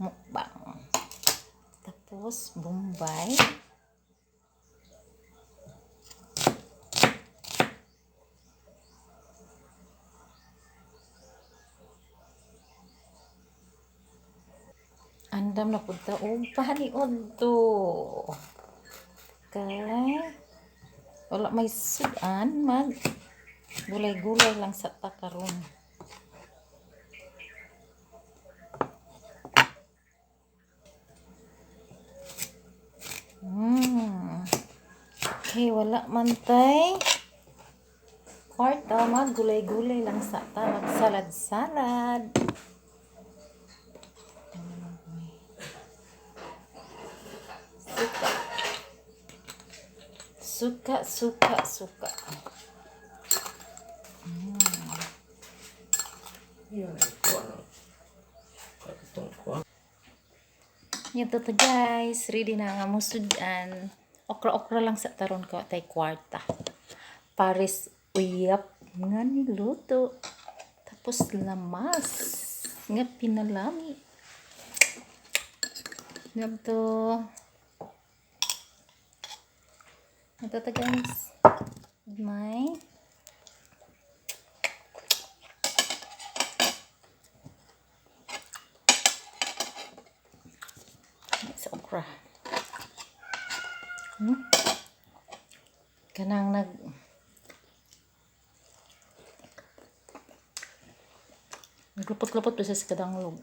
Mukbang. Tapos, Bombay. Andam na pud ta og paniudto. Kay wala may sudan, mag gulay-gulay lang sa ta karon. Okay, wala man tay kwarta, mag gulay-gulay lang sa ta, mag salad-salad. Suka. Suka, suka, suka. Yan ay kuan. Katong kuan. Yan to guys, ready na nga mo sudan. Okra-okra lang sa taron ko tay kwarta. Pares uyap nga niluto. Tapos lamas nga pinalami. Yan to. Ito to, guys. My It's okra. Kanang naglupot-lupot pa siya sa kadanglog.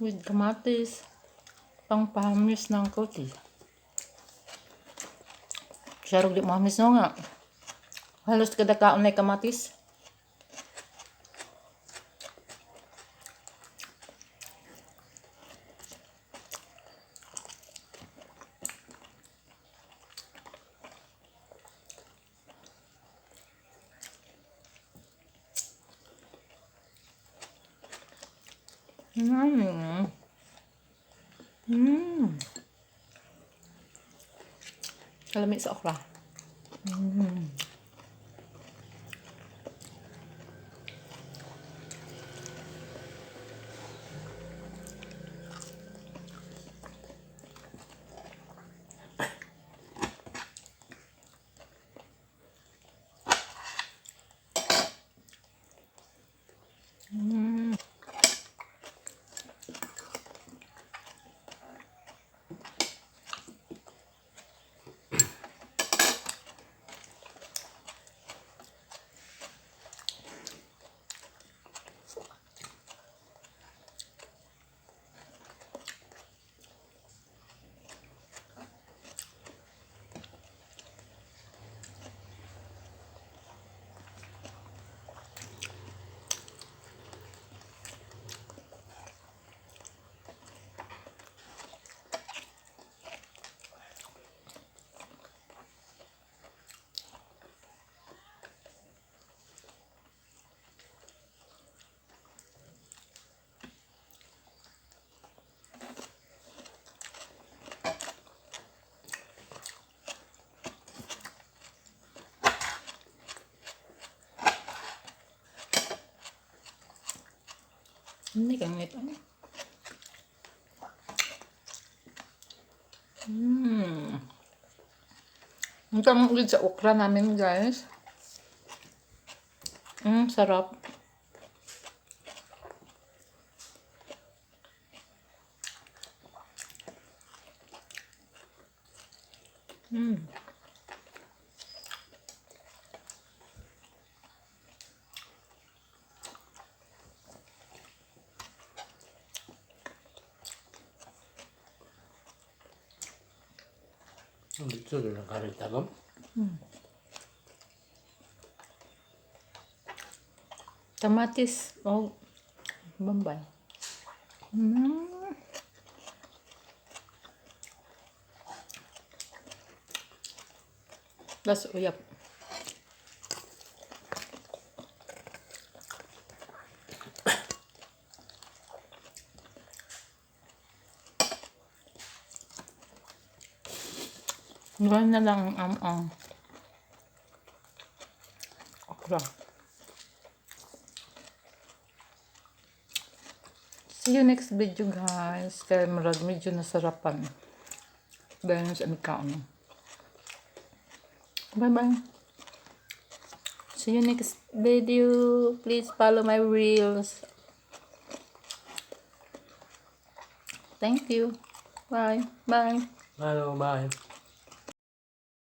With kamatis, pangpahamis ng kuti. Siya di mahamis no nga. Halos kada kaon na kamatis. Kalami sa okra. Hindi kang ito. Ang tama ulit sa okra namin, guys. Sarap. Dito lang karit agam. Kamatis. Oh, Bombay. Plus uyap. Gawin na lang ang okra. See you next video, guys. Kaya murag medyo nasarapan. Dahil sa aming. Bye-bye. See you next video. Please follow my reels. Thank you. Bye. Bye. Hello, bye.